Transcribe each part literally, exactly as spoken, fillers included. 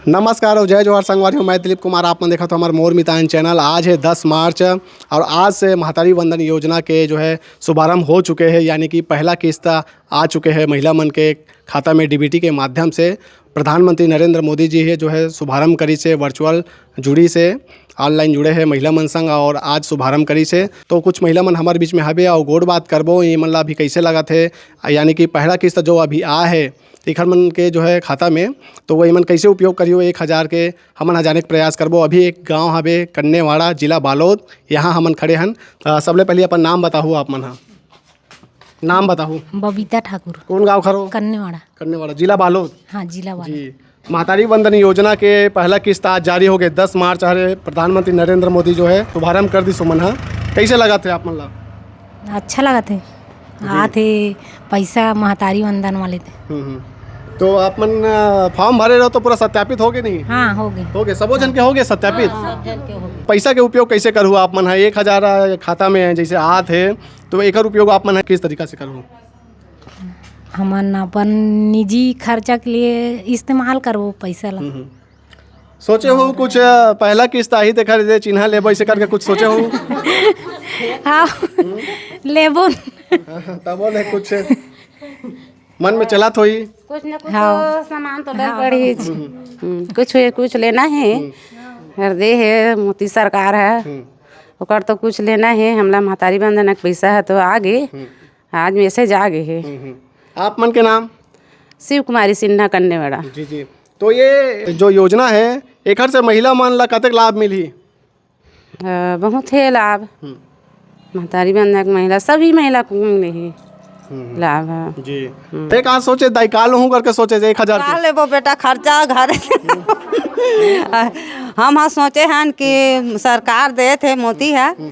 नमस्कार अउ जय जोहार संगवारी हो, मैं दिलीप कुमार, आप मन देखत हो हमर मोर मितान चैनल। आज है दस मार्च अउ आज से महतारी वंदन योजना के जो है शुभारंभ हो चुके हैं, यानी कि पहला किस्त आ चुके हैं महिला मन के खाता में डीबीटी के माध्यम से। प्रधानमंत्री नरेंद्र मोदी जी हे जो है शुभारंभ करिस हे, वर्चुअल जुड़िस हे, ऑनलाइन जुड़े हे महिला मन संग अउ आज शुभारंभ करिस हे। तो कुछ महिला मन हमर बीच में हवे अउ गोठ बात करबो, ये मन ला अभी कैसे लगत हे, यानी कि पहला किस्त जो अभी आ है एखर मन के जो है खाता में, तो वो एमन कैसे उपयोग करियो एक हजार के, हमन ह जाने के प्रयास करबो। अभी एक गांव हवे कन्नेवाड़ा, जिला बालोद, यहाँ हमन खड़े हन। अ, सबले पहले अपन नाम बताहू आप मन ह। नाम बताहू। बबीता ठाकुर। कौन गांव खरो? कन्नेवाड़ा। कन्नेवाड़ा, जिला बालोद। हाँ, जिला बालोद। जी, महतारी वंदन योजना के पहला किस्त आज जारी हो गए, दस मार्च हरे, प्रधानमंत्री नरेंद्र मोदी जो है शुभारंभ कर दिस ओमन ह। कैसे लगत हे आप मन ला? अच्छा लगत हे। जी। आत हे पैसा महतारी वंदन वाले ते। हम्म, हम्म। तो आप मन, अ, फॉर्म भरे रहो तो पूरा सत्यापित हो गए नहीं? हाँ, हो गए। हो गए, सबो झन के हो गए सत्यापित? हाँ, सब झन के हो गए। पैसा के उपयोग कैसे करहू आप मन ह? एक हजार, अ, खाता में जैसे आत हे, तो एकर उपयोग आप मन ह किस तरीका से करहू? हमन अपन निजी खर्चा के लिए इस्तेमाल करबो पैसा ला। हम्म, हम्म। सोचे हो कुछ, अ, पहला किस्त आही तेखर दे चिन्हा लेबो, ऐसे करके कुछ सोचे हो? हाँ, लेबो। तब बोले कुछ मन में चलत होई। कुछ न कुछ हाँ। तो सामान तो डर हाँ। पड़ी। हम्म, कुछ है, कुछ लेना है। हम्म। हर दे है, मोदी सरकार है। हम्म। ओकर तो कुछ लेना है, हमला महतारी वंदना के पैसा है तो आ गे। हम्म। आज मैसेज आ गे है। हम्म, हम्म। आप मन के नाम? शिव कुमारी सिन्हा कन्नेवाड़ा। जी, जी। तो ये जो योजना है, एखर से महिला मन ला कतेक लाभ मिलही? अ, बहुत है लाभ। हम्म। महतारी वंदना के महिला, सभी महिला को मिलही हम्म। लाभ है। जी। हम्म। ते का सोचे दाई, का लूहूं करके सोचे जे एक हजार के? का लेबो बेटा, खर्चा घर। हम हाँ सोचे हन कि सरकार देत हे मोदी ह, हम्म।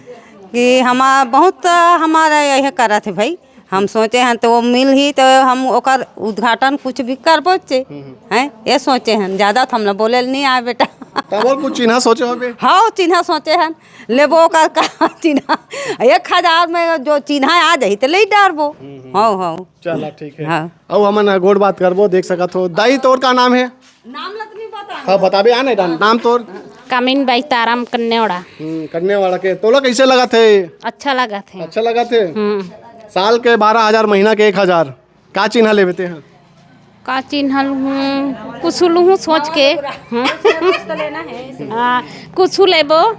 कि हम बहुत हमारा यही करत हे भाई। हम सोचे हन तो वो मिलही तो हम ओकर उद्घाटन कुछ भी करबो चे। हम्म, हम्म। हैं, ये सोचे हन, ज्यादा तो हमला बोले नहीं आए बेटा। तब और कुछ चिन्हा सोचे होबे? हाँ, चिन्हा सोचे हन, लेबो ओकर का चिन्हा, एक हजार में जो चिन्हा आ जाही तो ले डारबो। हम्म, हम्म। हाँ, हाँ। चला ठीक है। हाँ। अउ हमन गोठ बात करबो, देख सकत हो। दाई तोर का नाम है? नाम ला तो नहीं बता। हाँ, बताबे आ नहीं, नाम तोर? कामिन बाई ताराम कन्नेवाड़ा। हम्म, कन्नेवाड़ा के। तोला कैसे लगत है? अच्छा लगत है। अच्छा लगत है? हम्म। साल के बारह हजार, महीना के एक हजार, का चिन्हा लेबे ते ह? का चिन्हा लूहूं? कुछ लूहूं सोच के। हम्म। हाँ, कुछ लेबो।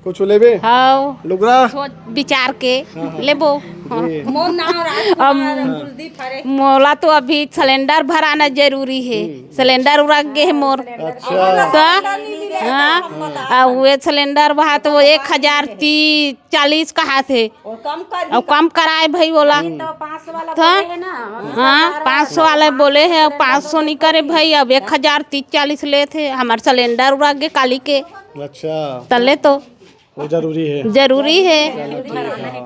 कुछ लेबे? हाँ। लुगरा? सोच विचार के हाँ, हाँ। लेबो। जी। मोर नाम राजकुमार अब कुलदीप हरे। मोला तो अभी सिलेंडर भराना जरूरी है। हम्म। सिलेंडर उरक गे है मोर। अच्छा। तो, हाँ, अब वे सिलेंडर बहा तो वो एक हजार तीस चालीस कहा थे। और कम कर अउ कम कराए भाई ओला। तो पाँच सौ वाला तो, बोले है ना, हाँ, सरकार पाँच सौ वाले बोले है, पाँच सौ नहीं करे भाई, अब एक हजार तीस चालीस लेत हे, हमार सिलेंडर उरक गे काली के। अच्छा। तले तो वो जरूरी है। जरूरी है।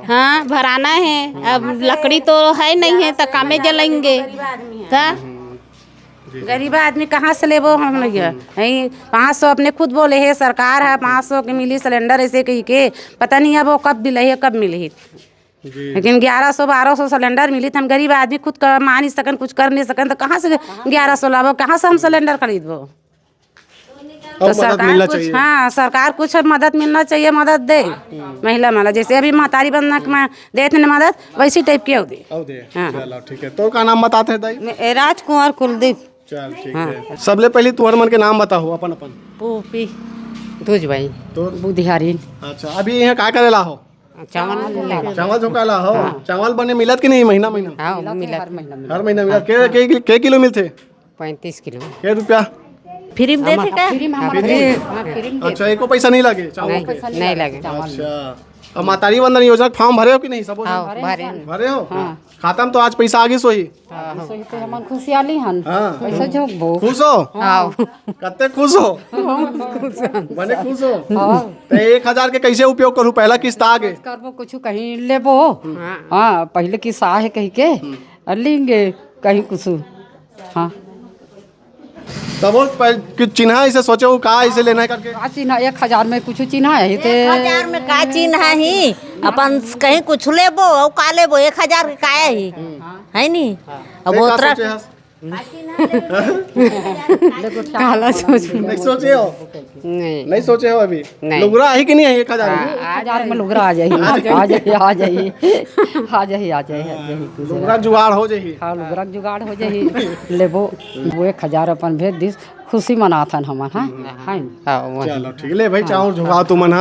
हाँ, भराना है। अब लकड़ी तो है नहीं है, तो कामे जलेंगे। तो जी, जी। गरीब आदमी कहाँ से लेबो हम लोग? हम्म। यही पाँच सौ अपने खुद बोले है, सरकार है, पाँच सौ के मिली सिलेंडर, ऐसे कही के पता नहीं अब वो कब मिलही, कब मिलही। जी। लेकिन ग्यारह सौ, बारह सौ सिलेंडर मिली, तो हम गरीब आदमी खुद कमा नहीं सकन, कुछ कर नहीं सकन, तो कहाँ से ग्यारह सौ लाबो, कहाँ से हम सिलेंडर खरीदबो? और तो मदद सरकार मिलना कुछ, चाहिए। हाँ, सरकार कुछ मदद मिलना चाहिए, मदद दे। हम्म। महिला मला, जैसे अभी महतारी बंधना के में देत ने मदद, वैसी टाइप के हो दे। और दे। हाँ। चलो, ठीक है। तो का नाम बताते हैं, दाई? मैं, ए, राजकुमार कुलदीप। चल, ठीक हाँ। है। सबले पहले तुहर मन के नाम बताओ, अपन, अपन। पोपी, दूज भाई, तो? बुधियारिन। अच्छा, अभी यहाँ का करे ला हो? चावल ले। चावल झोंका ला हो? हाँ। चावल बने मिलत कि नहीं महीना, महीना? हाँ, मिलत। हर महीना मिलत। के, के, के किलो मिलथे? पैंतीस किलो। के रुपया? फ्री में देथे का? फ्री में हमारा फ्री? फ्री में। हाँ, फ्री में देथे। अच्छा, एको पैसा नहीं लगे चावल नहीं, के? नहीं लगे। अच्छा, अब महतारी वंदन योजना के फॉर्म भरे हो कि नहीं, सबो झन? हाँ, भरे। भरे हो? हाँ। खाता में तो आज पैसा आगे सोही। हाँ, हाँ। सोही तो हमन खुशियाली हन। हाँ। पैसा झोंकबो। खुश हो? हाँ। कते खुश हो? बहुत खुश हन। बने खुश हो? हाँ। तो एक हजार के कैसे उपयोग करूँ? पहला किस्त आ गे। करबो, कुछ कहीं लेबो। हाँ। हाँ, पहले किस्त आहे कही के, हम्म। और लेंगे कहीं कुछ। हाँ। तब वो पह-, कि चिन्हा ऐसे सोचे हो, का ऐसे लेना है करके? का चिन्हा, एक हजार में कुछ चिन्हा है ते? एक हजार में का चिन्हा ही? अपन कहीं कुछ लेबो, और का लेबो, एक हजार के का है ही? हम्म। है नी? हाँ। अब ते का ओतरा सोचे हस? काला सोच। नहीं सोचे हो? नहीं। नहीं सोचे हो अभी? नहीं। लुगरा आही कि नहीं आही एक हजार में? हाँ, एक हजार में लुगरा आ जाही। आ जाही, आ जाही, आ जाही, आ जाही, आ जाही। लुगरा जुगाड़ हो जाही। हाँ, लुगरा जुगाड़ हो जाही। लेबो, वो एक हजार अपन भेज दिस, खुशी मनाथन हमन, हाँ? हाँ। हाँ, वो चलो ठीक, ले भाई, चाउर झुकाओ तुमन, हाँ।